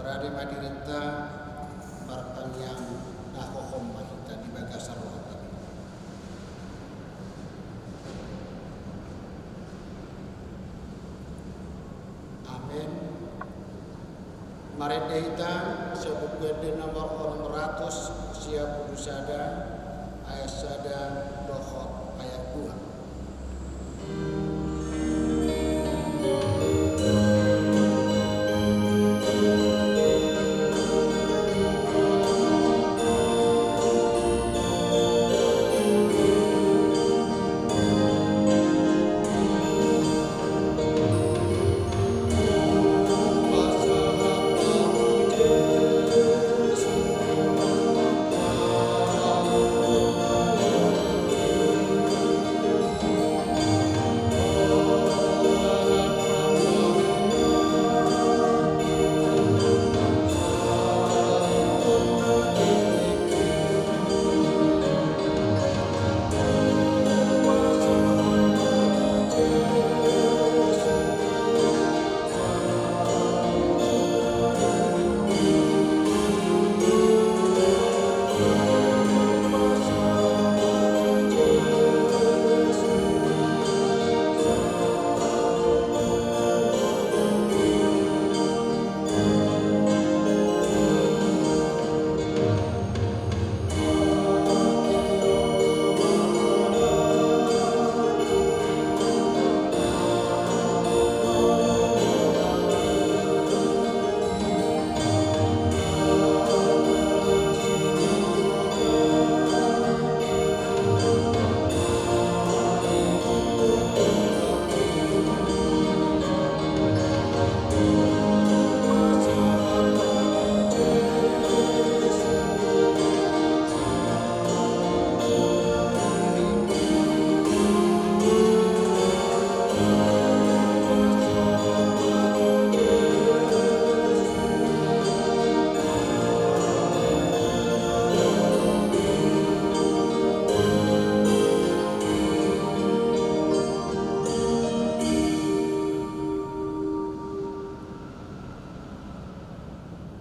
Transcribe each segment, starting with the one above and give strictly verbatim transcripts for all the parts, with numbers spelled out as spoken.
Rade ma dirinta, martangiang na hohom ma hita di bagasan rohanta. Amen. Marende hita sian Buku Ende nomor onom ratus sia pulu sada, ayat sada dohot ayat dua.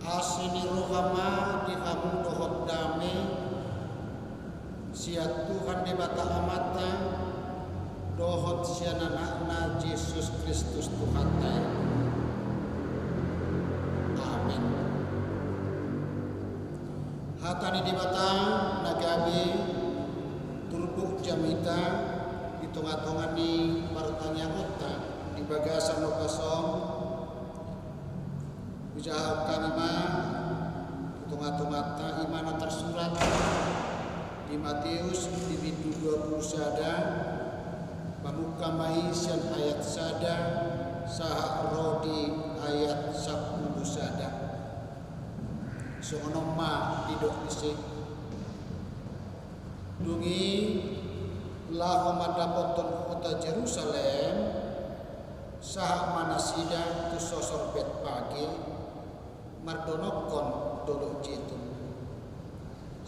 Asi ni roha ma di hamu dohot dame sian Tuhan Debata Amanta dohot sian Anakna Jesus Kristus Tuhanta i. Amen. Hata ni Debata na gabe turpuk jamita di tongatonga ni partangiangonta di bagasan ombas on. Hujahahon hami ma tu tongatonganta i ma na tarsurat di Mateus di bindu dua pulu sada, mamungka ma i sian ayat sada sahat ro di ayat sampulu sada. Songon on ma didok disi. Dung i laho mandapothon huta Jerusalem, sahat ma nasida tu sosor Betpage, mardonokkon Dolok Jetun.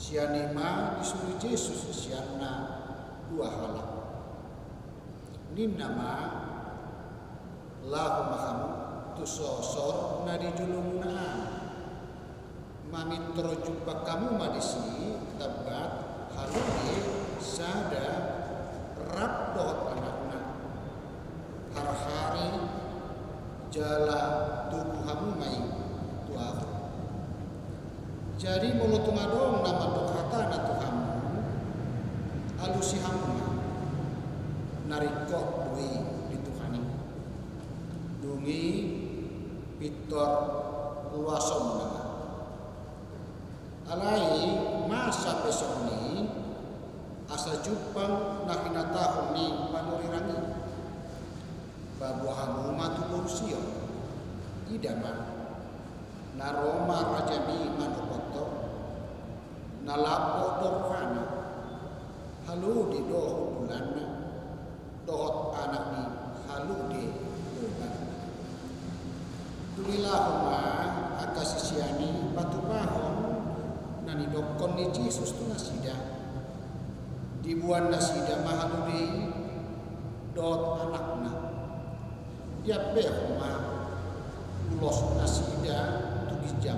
Sian i ma disuru Jesus sianna dua halak. Ninna ma, laho ma hamu tu sosor na di jolomuna an. Mamintor jumpang hamu ma disi, tambat halude sada rap dohot anakna. Harhari jala togu hamu ma i tu ahu. Jadi molo tung adong na mandok hatana tu hamu, alusi hamu ma, na ringkot do i di Tuhan i. Dung i pintor luasonna ma. Alai masa pe songon i, asa jumpang na hinatahon ni panurirang i. Paboa hamu ma tu boru Sion. Ida ma, na ro ma Rajami manopothon, na lambok do rohana, halude do hundulanna, dohot anak ni halude do ibana. Dung i laho ma angka sisean i patupahon na nidokkon ni Jesus tu nasida. Diboan nasida ma halude i dohot anakna. Diambehon ma ulos nasida tu ginjang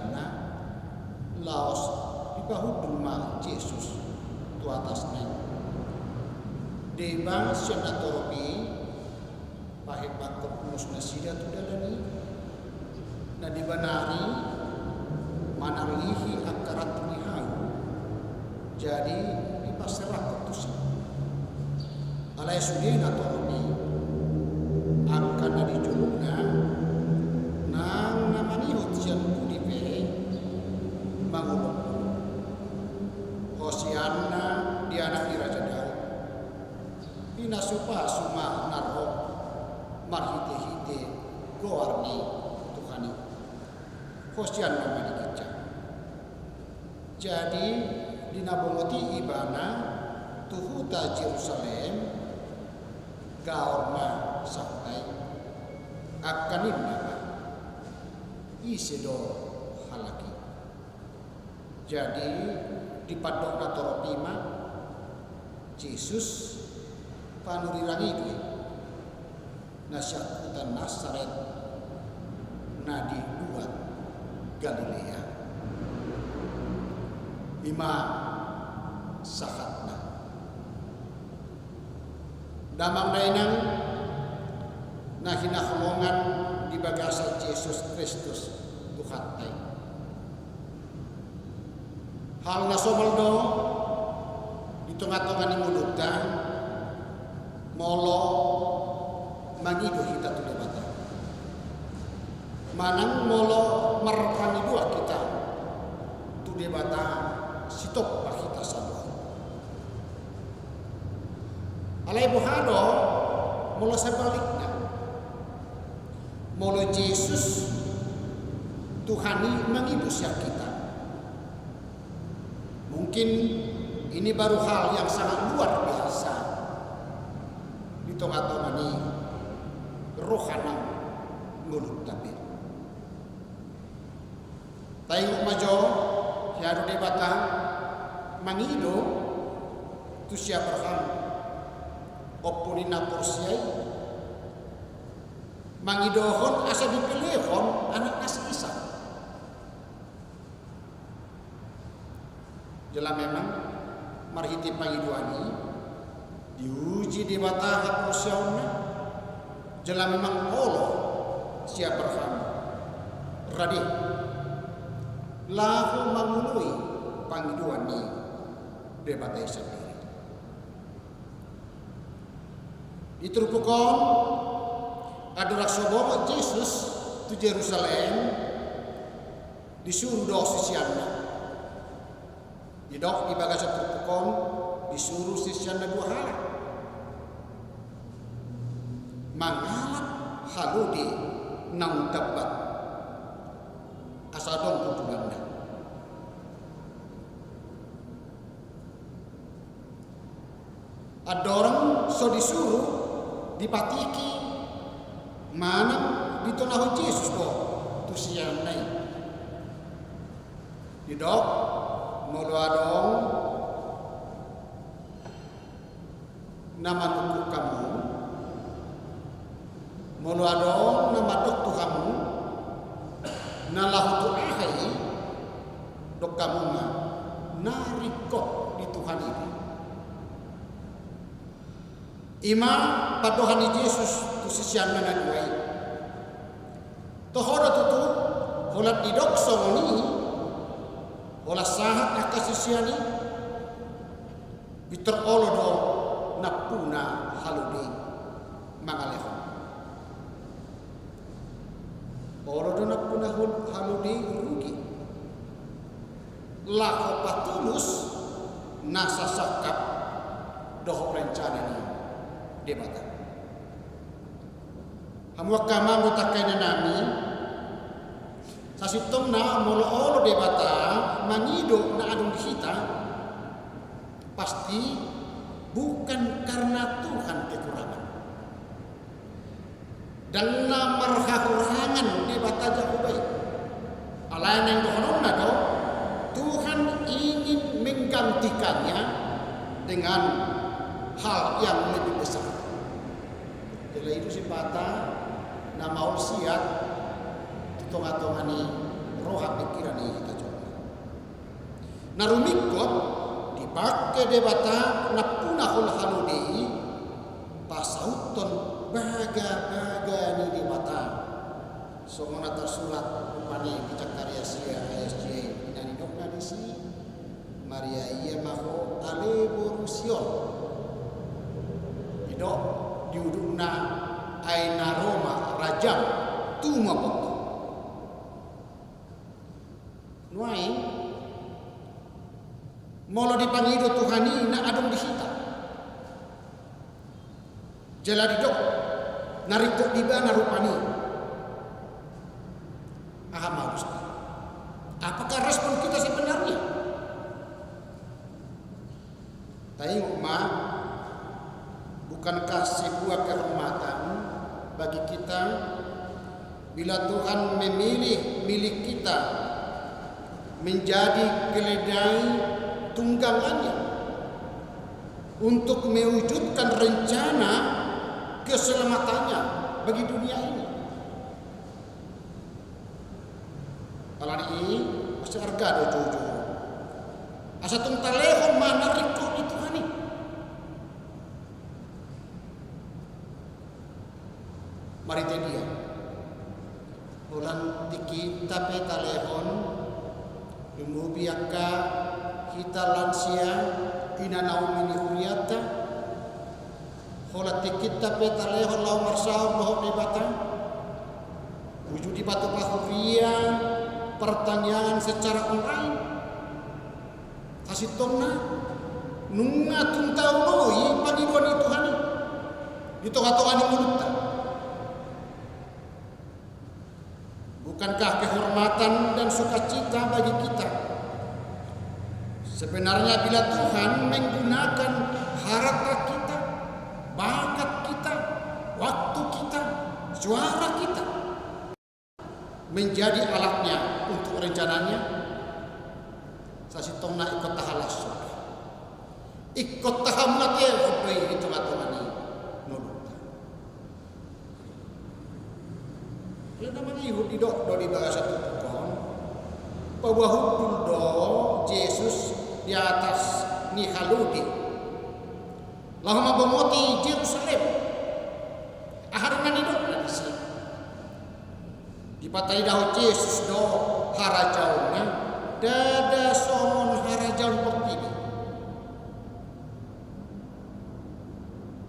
Pahundul ma Jesus tu atasna i. Deba sian na torop i, pahembangkon ulos nasida tu dalan i. Na deba nari manalihi angka ratu ni hau, jadi dipaserahkon tusi. Alai sude na torop i, angka na di jolona, nang na mangihut sian pudi pe, mangolopolop: Hosianna di anak ni Raja Daud. Pinasupasu ma na ro marhitehite goar ni Tuhan i. Hosianna ma di ginjang. Jadi, di na bongot i ibana tu huta Jerusalem, gaor ma sahuta i. Angka ninna ma: Ise do halak i? Jadi, dipandok na torop i ma: Jesus panurirang i do i, na sian huta Nasaret na di luat Galilea. I ma sahatna. Damang dainang na hinaholongan di bagasan Jesus Kristus Tuhanta i. Hal na somal do di tongatonga ni ngolunta, molo mangido hita tu Debata. Manang molo marpangidoan hita tu Debata, sitompa hita saluhut. Alai boha do molo sebalikna? Molo Jesus Tuhan i mangido sian hita. Mungkin ini baru hal yang sangat luar biasa di tongatonga ni roha nang ngolunta be. Taingot ma jo, hea do Debata mangido tu si Abraham, ompu ni na porsea i, mangidohon asa dipelehon anakna si Isak. Jala memang marhite pangidoan i diuji Debata haporseaonna, jala memang olo si Abraham rade laho mangoloi pangidoan ni Debata i sandiri. Di turpuk on, andorang so bongot Jesus tu Jerusalem, disuru do siseanna. Didok di bagasan turpuk on, disuru siseanna dua halak mangalap halode naung tambat, asa adong hundulanna. Andorang so disuru, dipatiki manang ditonahon Jesus do tu siseanna i. Didok, molo adong na manungkun hamu, molo adong na mandok tu hamu, na laho tu aha i, dok hamu ma, na ringkot di Tuhan i do. I ma pandohan ni Jesus tu siseanna na dua i. Toho do tutu, holan didok songon i, holan sahat angka sisean i, pintor olo do nampuna halode i mangalehon. Olo do nampuna hal-, halode i rugi. Laho patulus nasa sangkap dohot rencana ni Debata. Hamu angka amang dohot angka inanami, sasintongna molo olo Debata mangido na adong di hita, pasti bukan karena Tuhan kekurangan. Ndang na marhahurangan Debata Jahowa i. Alai naeng dohononna do, Tuhan ingin menggantikannya dengan hal yang lebih besar. Jala i do sipata na maol siat tu tongatonga ni roha pikiran ni hita jolma. Na rumingkot dipangke Debata nampuna hula-hula i pasauthon bagabaga ni Debata. Songon na tarsurat rupani di Zakaria sia ayat sia i, na nidokna disi: Maria ia ma ho ale boru Sion. Didok di udutna: Ai na ro ma rajam, tubu ma botoM. Nuaeng, molo dipangido Tuhan i na adong di hita, jala didok na ringkot di ibana rupani, aha ma harus? Apakah respon kita sebenarnya? Taingot ma, bukankah sebuah kehormatan bagi kita bila Tuhan memilih milik kita menjadi keledai tunggangannya untuk mewujudkan rencana keselamatannya bagi dunia ini? Alani i, pasti arga do joujou. Asa tung talehon ma na ringkot di Tuhan i. Marhite dia? Holan tingki pe talehon, lumobi angka hita lansia, inna na ummi ni hurianta. Holan tingki pe talehon laho marsaor dohot Debata, uju dipatupa huria, partangiangan secara online. Sasintongna, nunga tung taoloi pangidoan ni Tuhan i di tongatonga ni ngolunta. Bukankah kehormatan dan sukacita bagi kita sebenarnya bila Tuhan menggunakan harta kita, bakat kita, waktu kita, suara kita menjadi alatnya untuk rencananya? Sasintongna ingkon tahalashon, ingkon tahamuatehon do i di tongatonga ni ngolunta. Alai na mangihut didok do di bagasan turpuk on, paboa hundul do Jesus di atas ni halode laho mambongoti Jerusalem. Aha do na nidokna disi? Dipataridahon Jesus do harajaonna, ndada songon harajaon portibi.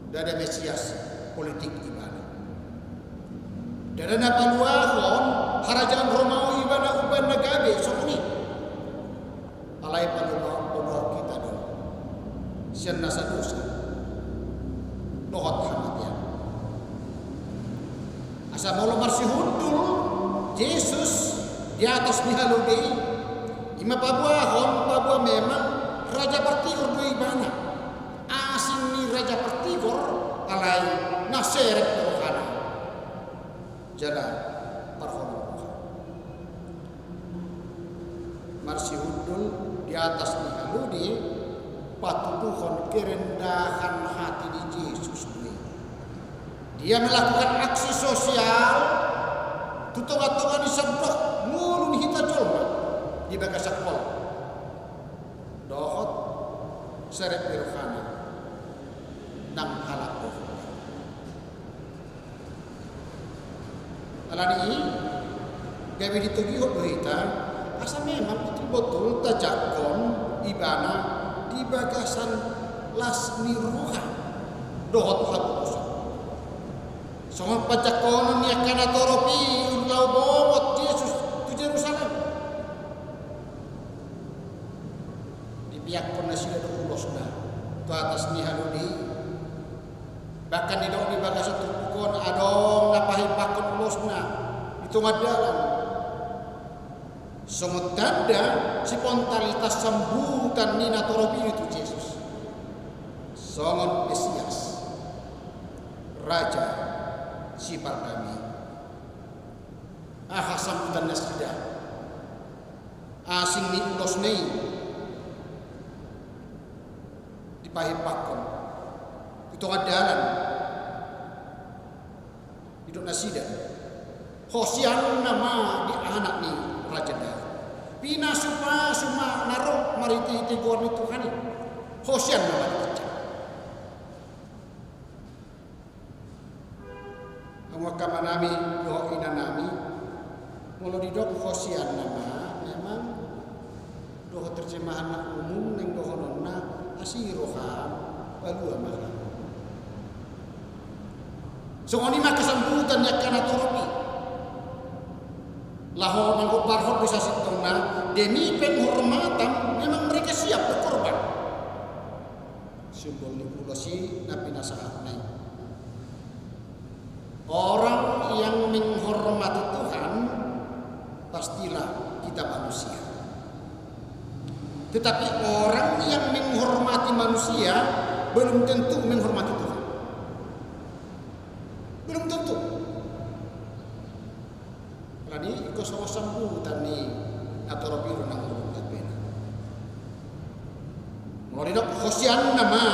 Ndada Mesias politik ibana. Ndada na paluahon harajaon Romawi ibana umbahen na gabe songon i. Alai paluahon, paluahon hita do sian nasa dosa dohot hamatean. Asa molo marsihundul Jesus di atas ni halode i, i ma paboahon, paboa memang raja partigor do ibana. Asing ni raja partigor, alai na serep rohana jala parholong roha. Marsihundul di atas ni halode patuduhon kerendahan hati ni Jesus do i. Dia melakukan aksi sosial tu tongatonga ni sandok ngolu ni hita jolma di bagasan holong dohot serep ni rohana nang halak dohot. Alani i, gabe ditogihon do hita asa memang botul-botul tajangkon ibana di bagasan las ni roha dohot haposan. Songon pajangkonon ni angka natorop i laho bongot Jesus tu Jerusalem. Dipeakkon nasida do ulosna tu atas ni halode i. Bahkan didok di bagasan turpuk on adong na pahipakkon ulosna di tonga dalan songon tanda spontanitas sambutan ni natorop i tu Jesus songon Mesias, Raja Sipardame. Aha sambutan nasida? Asing ni ulosna i dipahipakkon di tonga dalan. Didok nasida, Hosianna ma di anak ni Raja Daud. Pinasupasu ma na ro hite-hite goar ni Tuhan i. Hosianna ma dipecah. Hamu angka amanami dohot inanami, molo didok hosianna ma, memang dohot terjemahan na umum naeng dohononna asi roham, palua ma. Songon i ma angka sambutan ni angka natorop i. Laho manggombarhon do sasintongna, demi penghormatan, memang mereka siap berkorban. Simbol ni ulos i na pinasahatna i. Orang yang menghormati Tuhan, pastilah kita manusia. Tetapi orang yang menghormati manusia, belum tentu menghormati Tuhan. Belum tentu. Alani i ingkon songon sambutan ni natorop i do na mangulahon na bena. Molo didok hosianna ma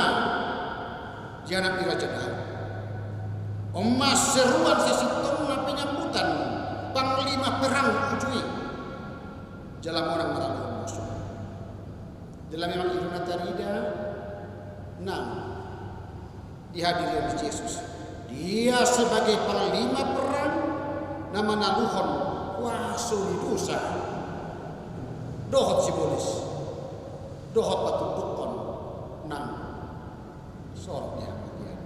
di anak ni Raja Daud, on ma seruan sasintongna penyambutan panglima perang uju i. Jala monang maralohon musu. Jala memang i do na tarida nang dihadiri ni Jesus. Dia sebagai panglima perang na manaluhon kuaso ni dosa dohot sibolis dohot patundukkon nang sorop ni hamatean.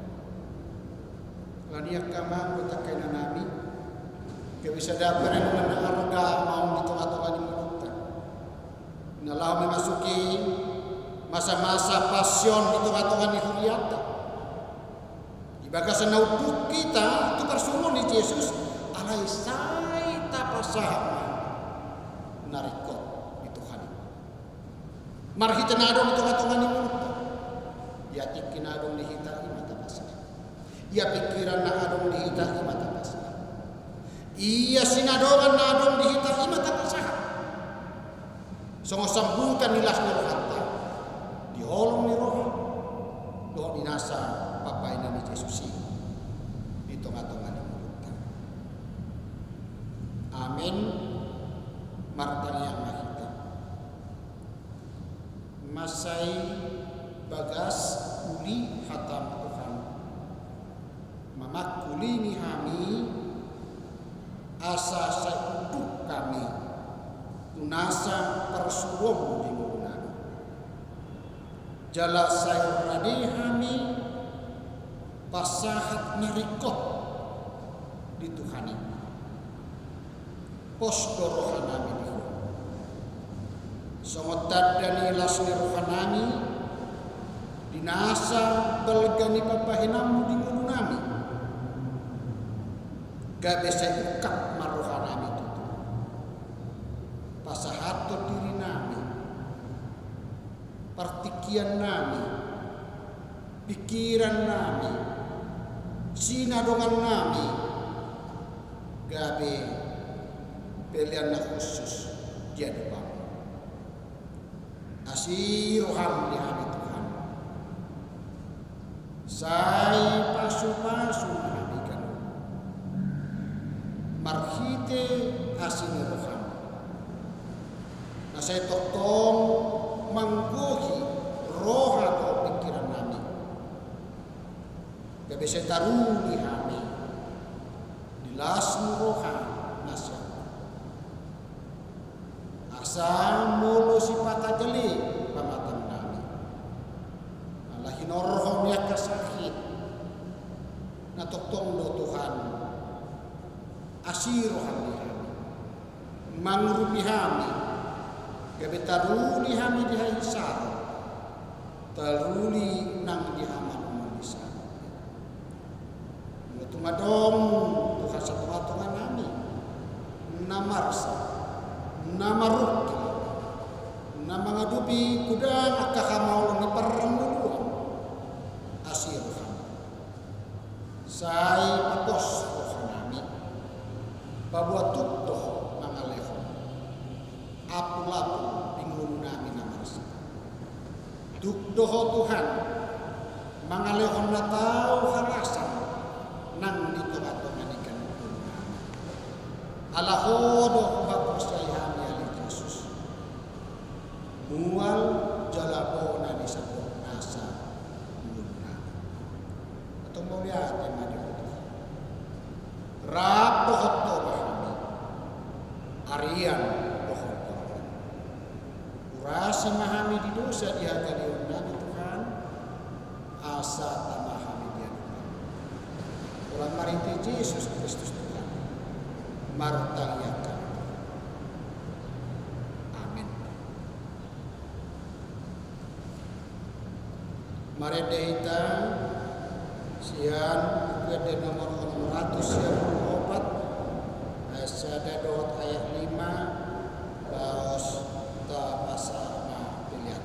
Alani i angka amang dohot angka inanami, gabe sada perenungan na arga ma on di tonga-tonga ni ngolunta. Na laho memasuki masa-masa pasion di tonga-tonga ni hurianta. Di bagasan na unduk hita tu parsuruon ni Jesus, alai sai tapasahat ma na ringkot di Tuhan i. Marhite na adong di tonga-tonga ni ngolunta. Ia tingki na adong di hita i ma tapasahat. Ia pingkiran na adong di hita i ma tapasahat. Ia sinadongan na adong di hita i ma tapasahat. Songon sambutan ni las ni rohanta di holong ni roha dohot di nasa pambahenan ni Jesus i di tonga-tonga ni ngolunta. Amen. Martangiang ma hita. Mansai bagas uli hataM Tuhan, mamangkulingi hami asa sai unduk hami tu nasa parsuruonMu di ngolunami. Jala sai rade hami pasahat na ringkot di Tuhan i. Pos do rohanami di Ho. Songon tanda ni las ni rohanami di nasa balga ni pambahenanMu di ngolunami, gabe sai ungkap ma rohanami tutu. Pasahathon dirinami, partingkiannami, pingkirannami, sinadongannami, gabe pelean na khusus di adopanMu. Asi rohaM di hami Tuhan. Sai pasu-pasu ma hami ganup marhite asi ni rohaM. Na sai tongtong manggohi roha dohot pingkirannami. Gabe sai taruli hami di las ni roha na sian Ho. Asa molo sipata gale pamatangnami ala hinorhon ni angka sahit, na tongtong do Tuhan asi rohaM di hami. Mangurupi hami, gabe taruli hami di hahisaron, taruli nang di hamaolon ni sada. Molo tung adong tu hasatonga-tonganami na marsak, na marungkil, na mangadopi godang angka hamaolon ni parngoluon, asi rohaM. Sai papos rohanami, paboa tuk do Ho mangalehon apul-apul di ngolunami na marsak. Tuk do Ho Tuhan mangalehon na tau halasan nang di tonga-tonga ni ganup ngolunami. Ala Ho do huhaporseai hami ale Jesus. Mual Asi ma hami di dosa di hagaleon nami Tuhan, asa tama hami di adopan. Holan marhite Jesus Kristus Tuhan, martangiang hami. Amin. Marende hita sian Buku Ende nomor onom ratus sia pulu opat, ayat sada dohot ayat lima, laos tapasahat ma pelean.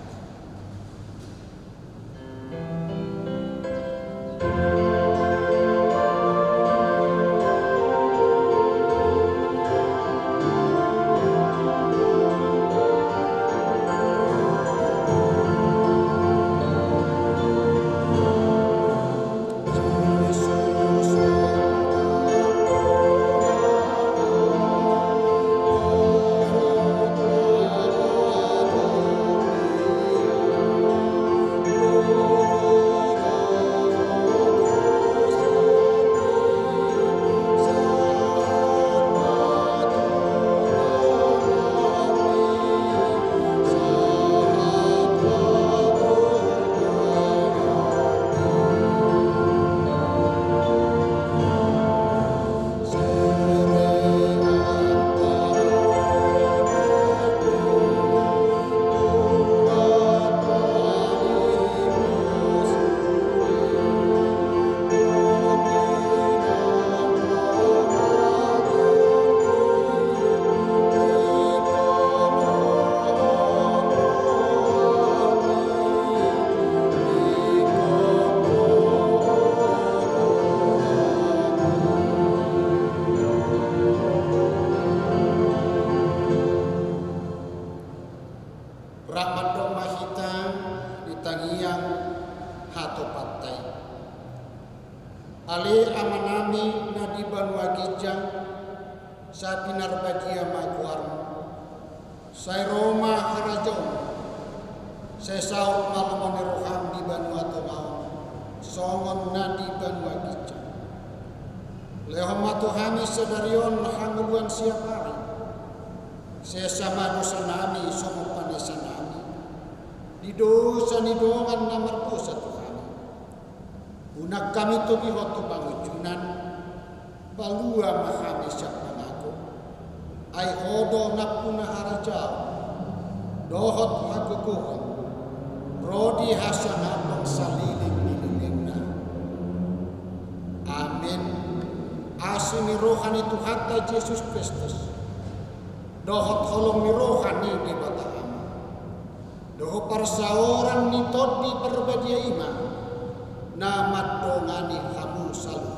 Rap mandok ma hita di tangiang hatopanta i. Ale Amanami na di banua ginjang, sai pinarbadia ma goarmu. Sai ro ma harajaonmu. Sai saut ma lomo ni roham di banua tonga on, songon na di banua ginjang. Lehon ma tu hami sadari on hangoluan siapari. Sesa ma dosanami songon panesanami di dosa ni dongan na mardosa tu hami. Unang hami togihon tu pangunjunan, palua ma hami sian pangago. Ai Ho do nampuna harajaon dohot hagogoon, ro di hasangapon saleleng ni lelengna. Amen. Asi ni roha ni Tuhanta Jesus Kristus dohot holong ni roha ni Debata Ama dohot parsaoran ni Tondi Parbadia i ma na mandongani hamu saluhutna.